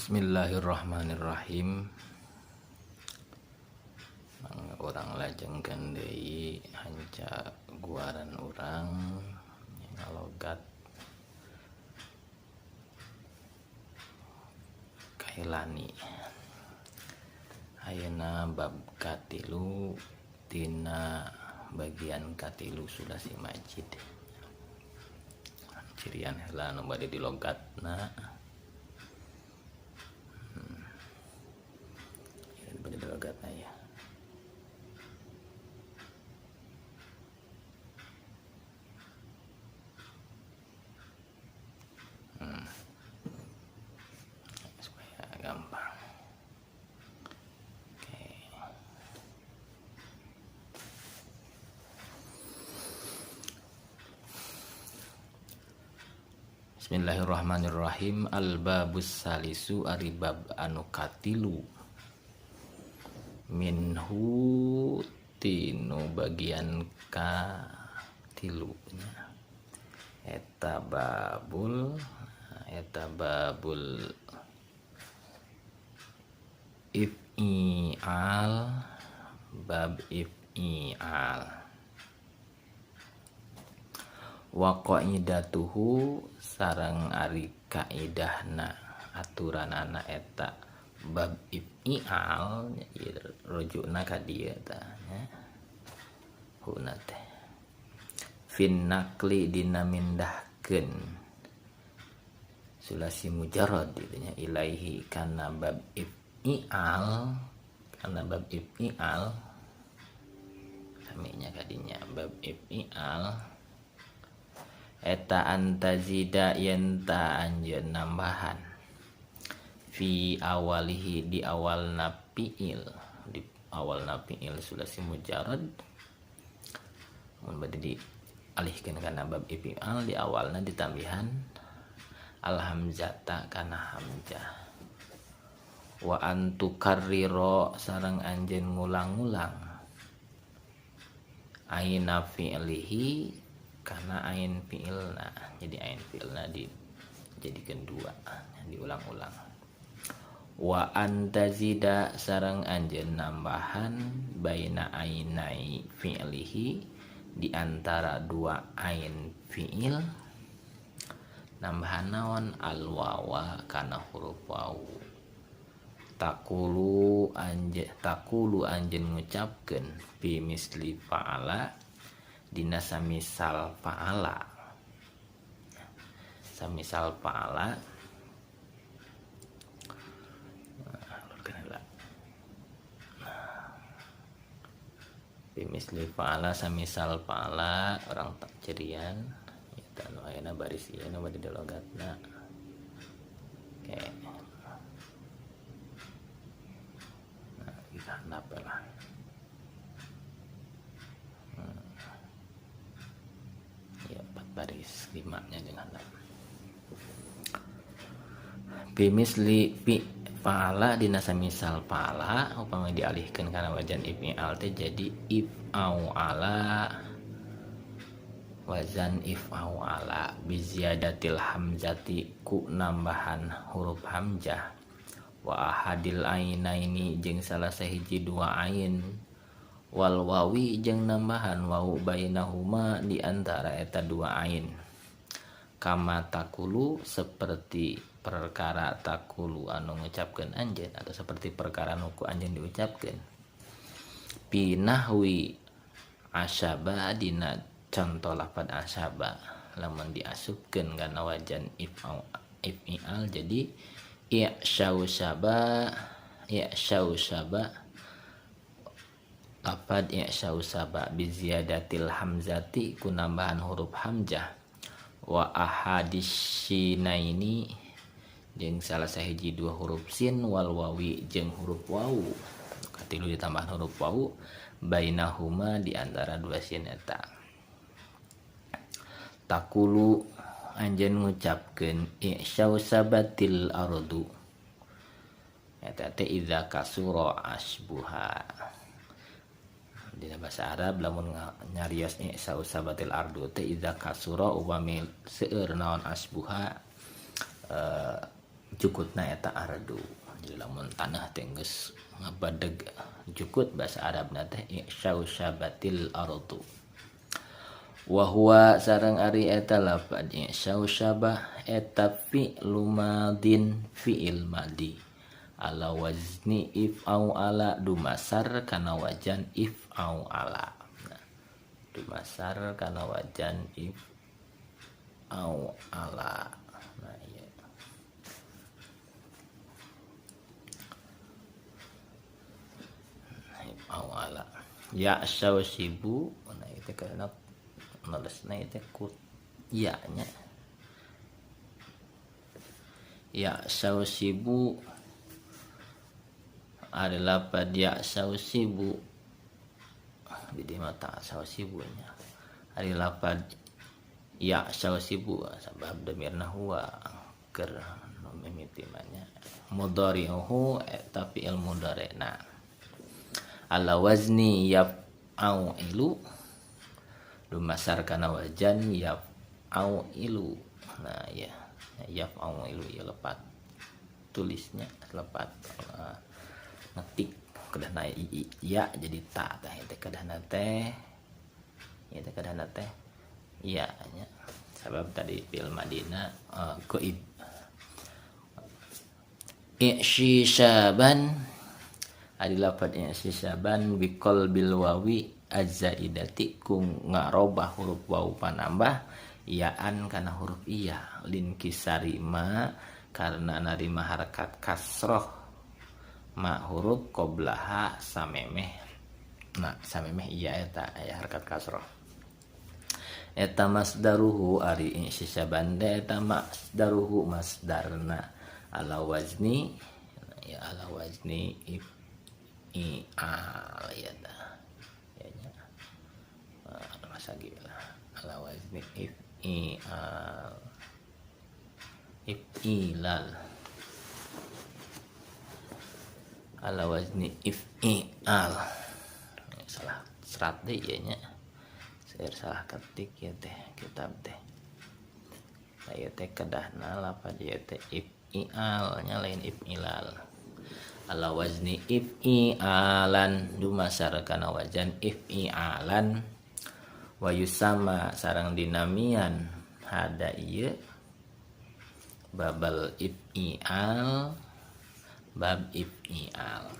Bismillahirrahmanirrahim. Urang lajengkeun deui hanca guaran urang ngalogat Kailani. Ayeuna bab katilu tina bagian katilu Sulasi Majid. Cirian heula nu bade dilogatna. Bade dilogatna ya. Supaya gampang. Oke. Bismillahirrahmanirrahim. Al-babus salisu ari bab anu katilu minhu tinu bagian katilu nya. Eta babul if'ial, bab if'ial. Wa qaidatuhu sareng ari kaidahna aturanana eta bab if'ial ieu rujukna ka dieu tah nya. Huna teh fin naqli dina mindahkeun sulasi mujarrad ditu nya ilaihi kana bab if'ial, kana bab if'ial saminya kadinya bab if'ial eta antazida yen ta anjeun nambahan fi awalihi di awalna fi'il, di awalna fi'il sulasi mujarrad mun bade dialihkeun kana bab if'al di awalna ditambihan alhamzata kana hamzah. Wa antukarriro sareng anjeun ngulang-ngulang aina fi'lihi kana ain fi'ilna, jadi ain fi'ilna dijadikan dua, diulang-ulang. Wa antazida sareng anjeun nambahan baina ainai fi'lihi di antara dua ain fi'il, nambahan naon alwawa kana huruf wawu. Takulu anjeun ngucapkeun fi misli fa'ala dina samisal fa'ala, samisal fa'ala fi misli fa'ala samisal fa'ala orang tak cirian eta nu ayeuna baris ieu nu bade dilogatna. Oke. Nah, kita handap lah. Ya, 4 baris 5 nya dengan handap. Fi misli fi fa'ala dina samisal fa'ala upama dialihkeun kana wajan if'al teh jadi if'ala wazan if'ala bi ziyadatil hamzati ku nambahan huruf hamzah wa ahadil ainaini jeung salah sahiji dua ain wal wawi jeung nambahan wawu bainahuma di antara eta dua ain. Kama takulu seperti perkara takulu anu ngucapkeun anjeun atau seperti perkara nu ku anjeun diucapkeun. Pinahwi asyaba dina contoh lafad asyaba lamun diasupkeun kana wajan if'al jadi i'syausaba, i'syausaba lafad i'syausaba bi ziyadatil hamzati ku nambahan huruf hamzah wa ahadisinaini jeung salah sahiji dua huruf sin wal wawi jeung huruf wawu katilu ditambahan huruf wawu bainahuma di antara dua sin eta. Takulu anjeun ngucapkeun i'syausabatil ardu eta teh idza kasura asbuha. Dina bahasa Arab lamun nyarios i'syausabatil ardu teh idza kasura upami seueur naon asbuha Jukutna eta ardu. Jadi lamun tanah teh geus ngabadeg jukut bahasa Arabna teh i'syausyabatil ardu. Wa huwa sareng ari eta lafad i'syausyabah eta fi'lu madin fi'il madi ala wazni if au ala dumasar kana wajan if au ala. Nah, dumasar kana wajan if au ala. Nah, iya. If au ala ya sausibu. Nah, itu karena nulisna itu ku ya nya. Ya sausibu adalah pada sausibu jadi mata sausibunya ari lapad ya sausibu sabab damirna huwa keur nu mimiti mah nya mudhari'uhu eta fi'il mudhari'na ala wazni yaf'au ilu dumasar kana wajan yaf'au ilu. Nah ya yaf'au ilu ya lepat tulisnya lepat ngetik kedahna ya jadi ta tah eta kedahna teh ieu teh kedahna teh ya nya sabab tadi fil madina qaib i'syisaban ari lafad i'syisaban biqal bil wawi azzaidati ku ngarobah huruf waw panambah yaan kana huruf iya lin kisarima karena narima harakat kasroh ma huruf qoblaha samemeh. Nah samemeh iya eta aya harakat kasroh eta masdaruhu ari i'syisaban eta masdaruhu masdarna ala wazni ya ala wazni if i al ya ta ya nya masa gila ala wazni if i al if ilal ala wazni if i al. Salah serat deh ieu nya, saya salah ketik ya teh kitab teh. Saya teh kedahna lapad ieu teh if i al nya lain if ilal. Ala wazni if i alan dumasar kana wajan if i alan wa yusama sareng dinamian hada ieu babal if i al bab if i al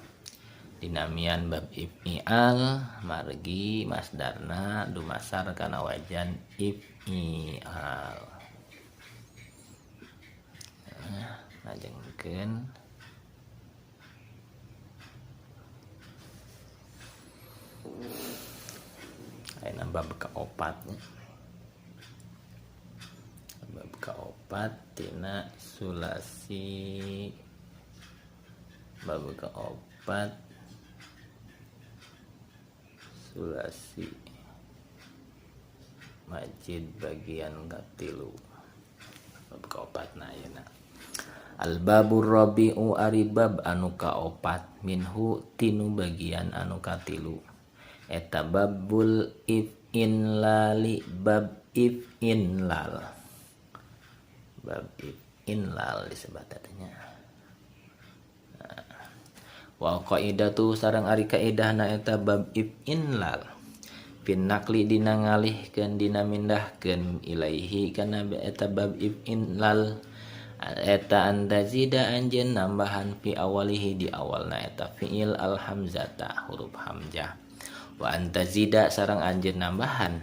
dinamian bab if i al margi masdarna dumasar kana wajan if i al. Nah, lajengkeun ayeuna bab kaopat nya. Bab kaopat tina sulasi bab kaopat sulasi majid bagian katilu bab kaopat na ayeuna. Al babur rabi'u ari bab anu kaopat minhu tinu bagian anu katilu eta babul if in lali bab if in lal bab if in lal disebut tadinya. Wa qaidatu sareng ari kaidahna eta bab if in lal pin nakli dina ngalihkeun dina mindahkeun ilaihi kana eta bab if in lal eta antazida anjeun nambahan fi awalihi di awalna eta fiil al hamzata huruf hamzah wa antazida sareng anjeun nambahan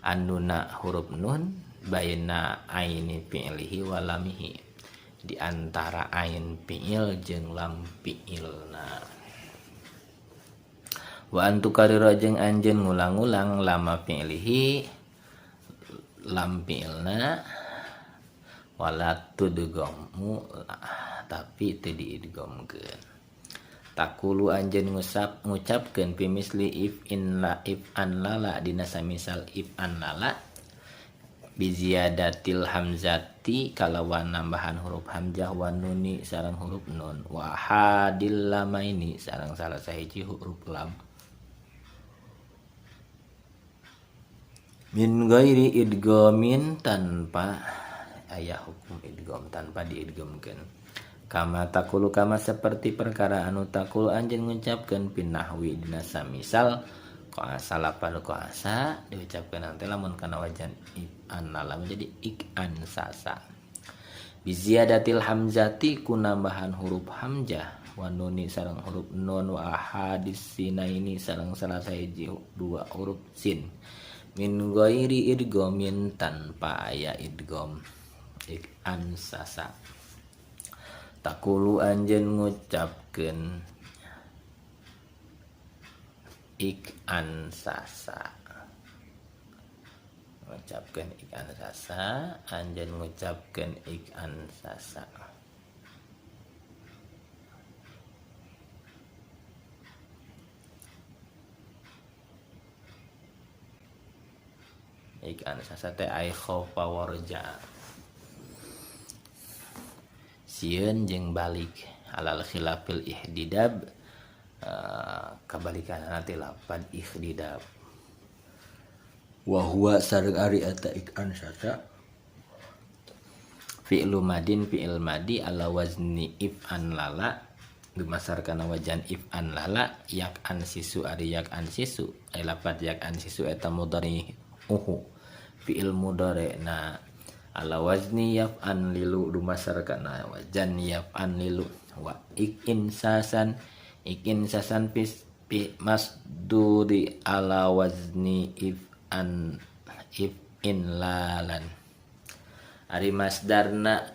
anuna huruf nun baina aini fi'lihi wa lamihi di antara ain fi'il jeung lam fi'ilna wa antukarira jeung anjeun ngulang-ulang lama fi'lihi lam fi'ilna wala tudgamu tapi teu diidghamkeun takulu anjeun ngucapkeun fi misli if in la if an lala dina samisal if an lala bi ziyadatil hamzati kalawan nambahan huruf hamzah wa nuni sareng huruf nun wa hadil lamaini sareng salah sahiji huruf lam min ghairi idghamin tanpa aya hukum idgham tanpa diidghamkeun. Kama taqulu kama seperti perkara anu taqulu anjeun ngucapkeun pinahwi dina samisal qasa lapad qasa diucapkeun nanti lamun kana wajan if an lala menjadi ik an sasa. Biziyadatil hamzati ku nambahan huruf hamzah wa nuni sareng huruf nun wa ahadis sinaini sareng salah sahiji dua huruf sin min ghairi idghamin tanpa aya idgham ik an sasa. Taqulu anjeun ngucapkeun ik an sasa, ngucapkeun ik an sasa, anjeun ngucapkeun ik an sasa. Ik an sasa teh ai khaufa warja, sieun jeung balik alal khilafil ihdidab, kabalikan nanti lapan ihdidab. Wa huwa sareng ari eta ik an sasa fi'lu madin fi'il madi ala wazni if an lala dumasar kana wajan if an lala yak an sisu ari yak an sisu ai lapat yak an sisu eta mudhari uhu fi'il mudhari na ala wazni yaf an lilu dumasar kana wajan yaf an lilu wa ik insasan ik insasan pis pi masduri ala wazni if an if in lalan ari masdarna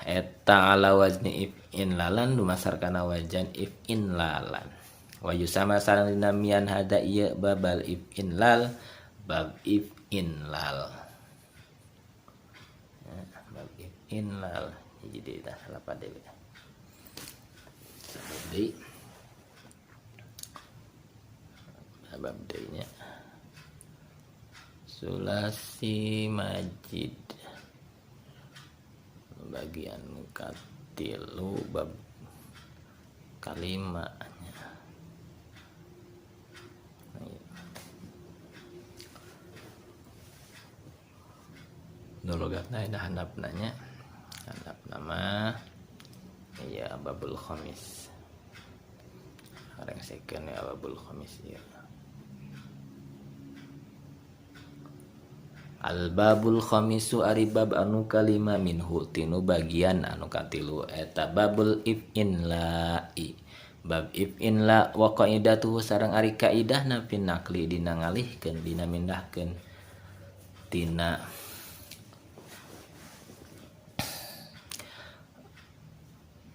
eta ala wazni if in lalan dumasar kana wajan if in lalan wa yusama sareng dinamian hada ieu babal if in lal bab if in lal bab if in lal hiji deui tah salapan deui sabab deui sabab deui nya sulasi majid bagian katilu bab kalima nya. Nu logatna aya handapna nya, handapna mah ya babul khamis, rengsekeun ya babul khamis ieu. Al babul khamisu ari bab anu kalima minhu tinu bagian anu katilu eta babul if in la'i bab if in la wa qaidatuhu sareng ari kaidahna fin naqli dina ngalihkeun dina mindahkeun tina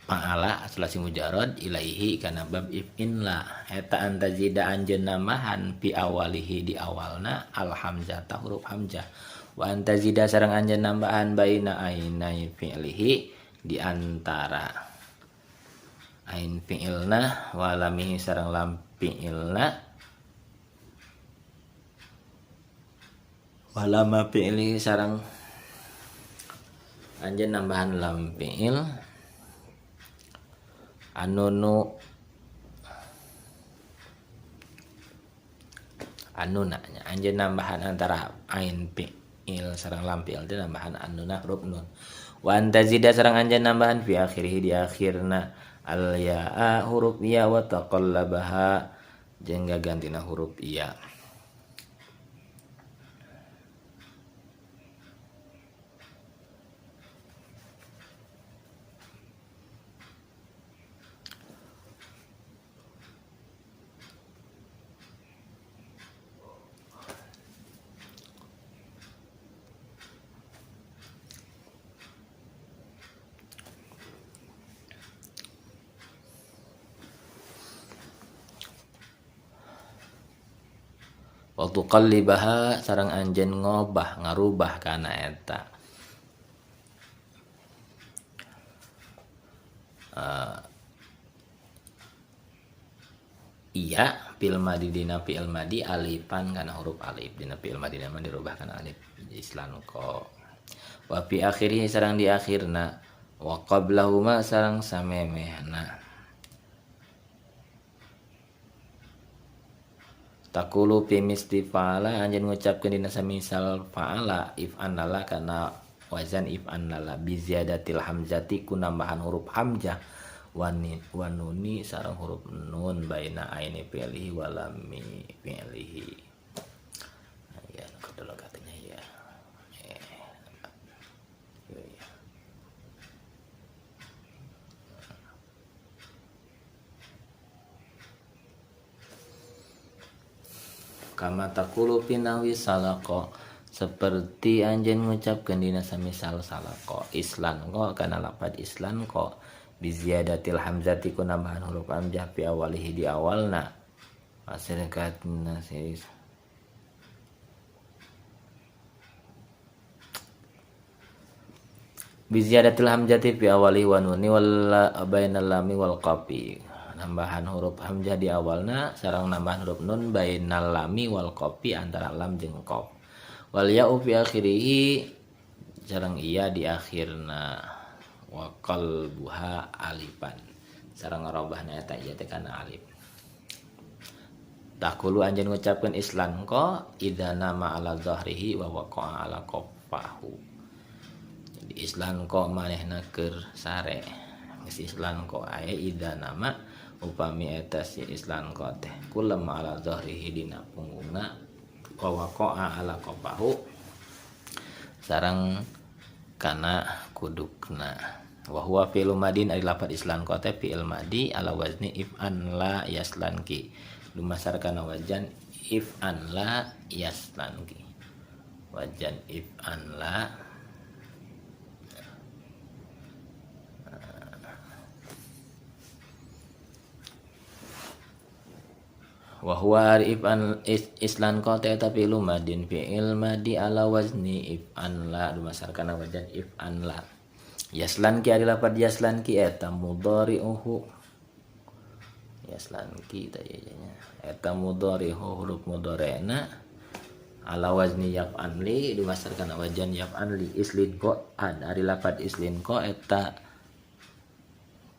fa'ala sulasi mujarad ilaihi kana bab if in la eta antazida anjeun nambahan fi awalihi di awalna al hamzah ta huruf hamzah wa antazida sareng anjeun nambahan baina ainai fi'lihi di antara ain fi'ilna wa lamihi sareng lam fi'ilna wa lama fi'lihi sareng anjeun nambahan lam fi'il anunu anuna nya anjeun nambahan antara ain fi'il sareng lam fi'il teh nambahan anuna huruf nun wa antazida sareng anjeun nambahan fi akhirih di akhirna al yaa huruf ya wa taqallabaha jeung gagantina huruf ya. Waktu qallibaha sareng anjeun ngobah ngarubah kana eta iya fil madi dina fi'il madi alifan kana huruf alif dina fi'il madi mah dirubah kana alif islan ko wa fi akhirih sareng di akhirna wa qablahuma sareng samemehna. Taqulu fi misli fa'ala anjeun ngucapkeun dina samisal fa'ala if anala kana wazan if an lala bi ziyadatil hamzati ku nambahan huruf hamzah wanuni sareng huruf nun baina aini fi'lihi wa lami fi'lihi. Ya nu katanya ya. Ya. Kama taqulu pinawi salaqo seperti anjeun ngucapkeun dina samisal salaqo islan ko kana lapad islan ko biziyadatil hamzati ku nambahan huruf hamzah fi awalihi di awalna asirkat nasir biziyadatil hamzati fi awalihi wa nuni wal bainal lami wal qafi nambahan huruf hamzah di awalna sareng nambahan huruf nun bainal lami wal qafi antara lam jeung qaf wal ya'u fi akhirihi sareng iya di akhirna wa qalbuha alifan sareng ngarobahna eta ieu teh kana alif. Taqulu anjeun ngucapkeun islan ko idza nama ala zahrihi wa waqa'a ala qafahu. Jadi islan ko manehna keur sare geus islan ko aya idza nama upami eta si islan ko teh kulem ala zahrihi dina punggungna wa waqa'a ala qafahu sareng kana kudukna. Wa huwa fi'lu madin ari lafaz islan ko teh fi'il madi ala wazni if an la yaslanki dumasar kana wajan if an la yaslanki wajan if an la wa huwa if an islan ko teh eta fi'lu madin fi'il madi ala wazni if an la dumasar kana wajan if an la yaslan ki ari lafaz yaslan ki eta mudhari'uhu yaslan ki ta ieu nya eta mudhari'uhu huruf mudhari'na ala wazni yaf'an li dumasar kana wajan yaf'an li islin ko an ari lafaz islin ko eta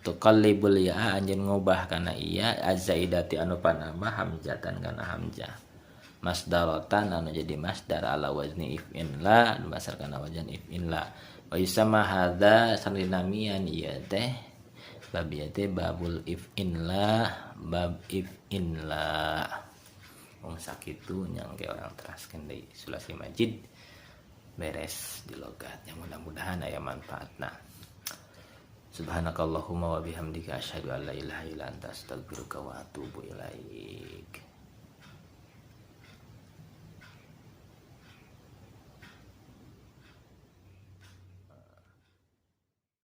tuqallibul ya anjeun ngubah kana iya azzaidati anu panambah hamzatan kana hamzah masdaratan anu jadi masdar ala wazni if in la dumasar kana wajan if in la wa yusamma hadza sarrinamian ieu teh bab ieu teh babul if in la bab if in la wong sakitu nyangke orang teraskeun deui sulasi majid beres di logatnya mudah-mudahan aya manfaatna. Subhanakallahumma wa bihamdika asyhadu an la ilaha illa anta astaghfiruka wa atubu ilaik.